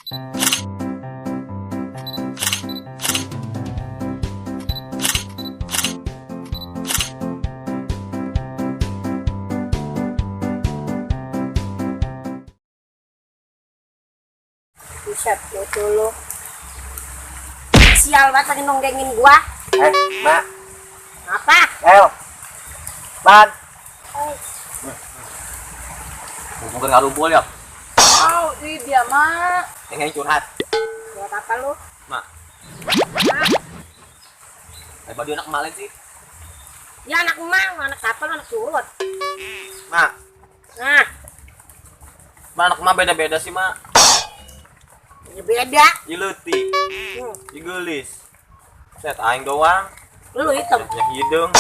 Buset, lucu lu. Sial banget lagi nonggengin gua. Eh, Mak. Apa? Ayo. Ban. Bukan ngarumpul ya? Oh, ini dia, Mak. Yang curhat. Buat apa lu? Mak. Eh, baju anak emak lain sih. Ya anak emak, anak siapa lu, anak curut. Mak. Nah. Mak, anak emak beda-beda sih, Mak. Ya beda. Ya leutik. Ya geulis. Set aing doang. Lu hitam. Ya hidung.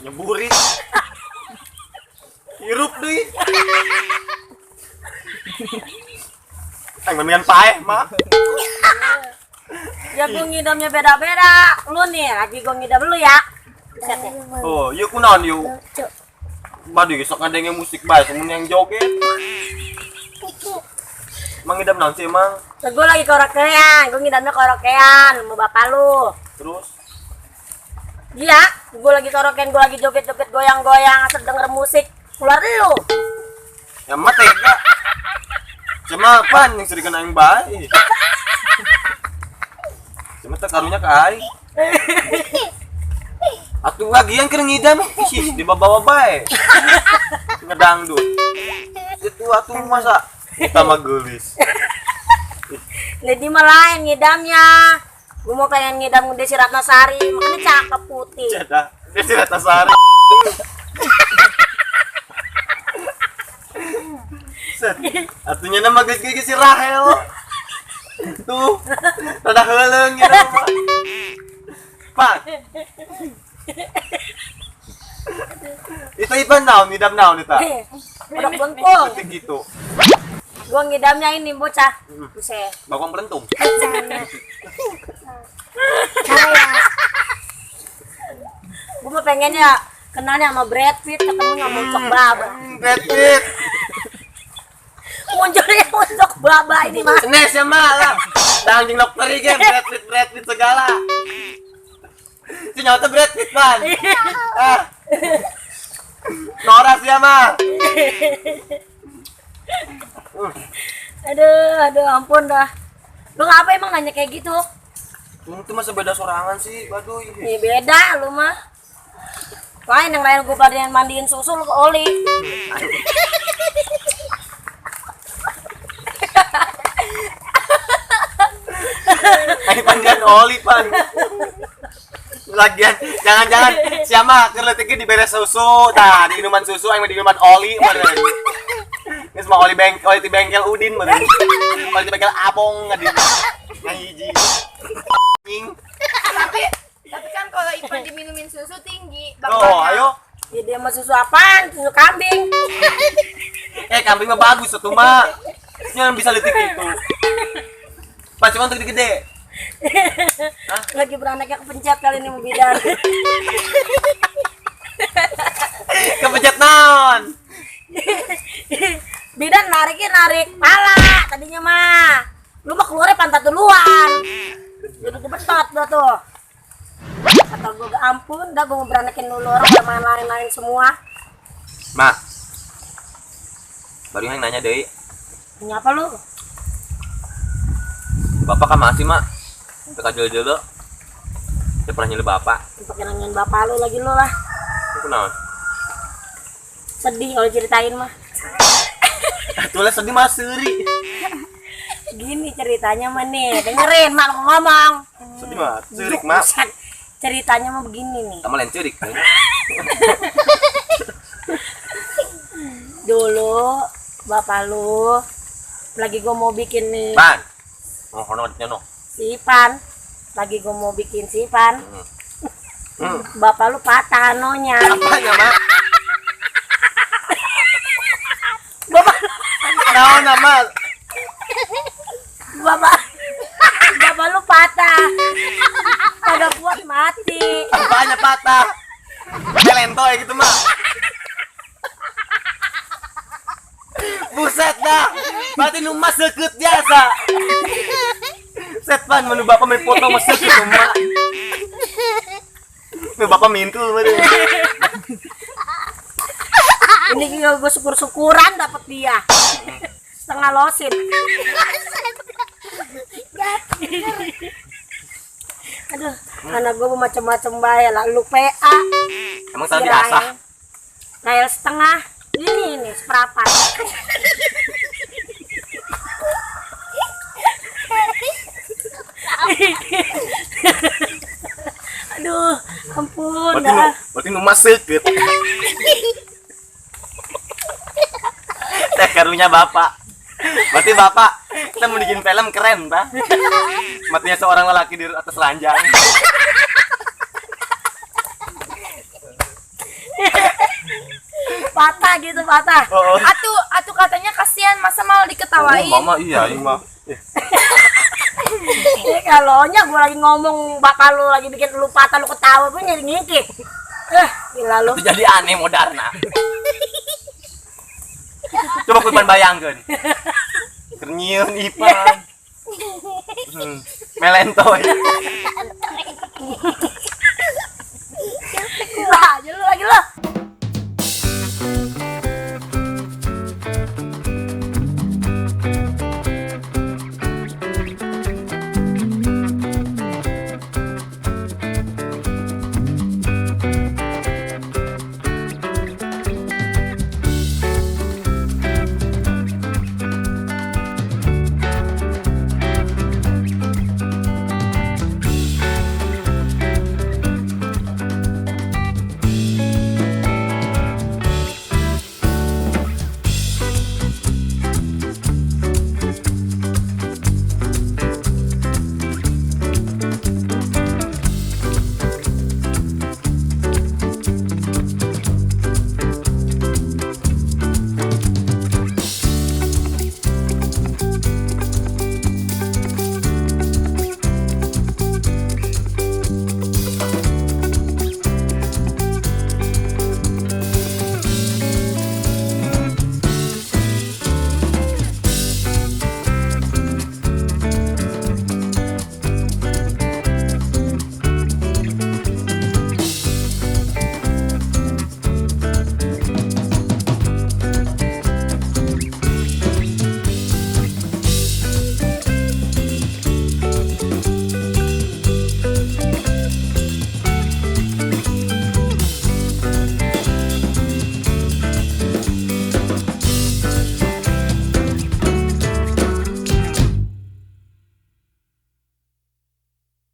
Nyeburit. Hirup deui. Aing mendingan paeh, Mak. Ya gua ngidamnya beda-beda. Lu nih, lagi gua ngidam lu ya. Buset ya. Oh, ieu kunaon ieu? Baduy sok ngadenge musik bae, semun yang joget. Emang ngidam naon sih emang? Lah, gua lagi karaokean, gua ngidamnya karaokean sama bapak lu. Terus? Iya, gua lagi karaokean, gua lagi joget-joget goyang-goyang, asal denger musik, keluar lu. Ya mah tega. Cuma apaan yang sering aing bae? Cuma teh karunya ke aing. Atuh lagian keur ngidam, ih dibawa-bawa bae. Ngedangdut. Itu atuh masa kita mah geulis. Lady mah lain ngidamnya. Gua mau pengen ngidam Desi Ratnasari, makanya cakep putih. Cedah, Desi Ratnasari. Set. Atunya nama geus geus si Rahel. Tuh, rada heuleung ya mah. Pak. Itu ipan naon, ngidam naon eta? Udah bengkong. Seperti gitu. Gua ngidamnya ini bocah. Buset. Bakong berentung. Gua mah pengennya kenalnya sama Brad Pitt, ketemunya sama Ucok Baba. Brad Pitt. Munculnya Ucok Baba ini mah. Nes ya mah lah. Dah anjing dokter ge Brad Pitt, Brad Pitt segala. Si nyawa teh Brad Pitt, Pan. Ah. Noras ya mah. Aduh, aduh ampun dah. Lu ngapa emang nanya kayak gitu? Itu masa beda sorangan sih, baduy. Nih beda lu mah. Lain yang lain gua pada yang mandiin susu lu ke oli. Ayo pandian oli, Pan. Lagian jangan-jangan siapa keur leutiknya dibere susu, tah di minuman susu aing mah di minuman oli meureun. Geus mah oli bengkel, oli ti bengkel Udin meureun. Oli ti bengkel Abong ngadin. Ngahiji. Anjing. Tapi kan kalau Ipan diminumin susu tinggi, Oh, ayo. Ya dia mah susu apaan? Susu kambing. Eh, kambing mah bagus atuh mah. Nya bisa leutik itu. Pak cuma untuk gede. Hah? Lagi beranaknya kepencet kali ini mau bidan. Kepencet naon? Bidan nariknya narik pala tadinya mah. Lu mah keluarnya pantat duluan. Jadi gue betot dah tuh. Kata gue gak ampun, dah gue mau beranakin dulu orang sama lain-lain semua. Mak. Baru yang nanya deui. Nanya apa lu? Bapak kan masih, Mak. Teka jelo-jelo. Dia pernah nyelip bapak. Pakai nanyain bapak lu lagi lu lah. Itu kunaon? Sedih kalau ceritain mah. Atuh lah sedih mah seuri. Gini ceritanya mah nih, dengerin mak lu ngomong. Sedih mah, ceurik, Mak. Buset. Ceritanya mah begini nih. Sama lain ceurik. Dulu bapak lu lagi gua mau bikin nih. Pan. Oh, kono nyono. Si Ipan. Lagi gua mau bikin si Ipan. Bapak lu patah anonya. Apanya, Mak? Bapak Naon, Mak? Bapak lu patah. Kagak kuat mati. Apanya patah? Melento ya gitu, Mak. Buset dah. Berarti nu mas seukeut biasa. Set pan menu bapak main potong mah seukeut nu mak. Nu bapak mintul meureun. Ini juga gue syukur-syukuran dapet dia. Setengah losin. Aduh, anak gue macam-macam bae lah. Lu PA. Emang tadi diasah. Rael setengah. Ini nih seperempat. Aduh, ampun dah. Berarti nu mas seukeut. Teh karunya bapak. Berarti bapak kita mau bikin film keren, ta? Matinya seorang lelaki di atas ranjang. Patah gitu, patah. Oh. Atuh katanya kasihan masa malah diketawain. Oh, mama iya, iya mah. Kalau nya gue lagi ngomong bapak lu lagi bikin lu patah lu ketawa gue nyari ngikik. Gila lu. Itu jadi aneh moderna. Coba ku Ipan bayangkeun. Kernyieun Ipan. Melentoy.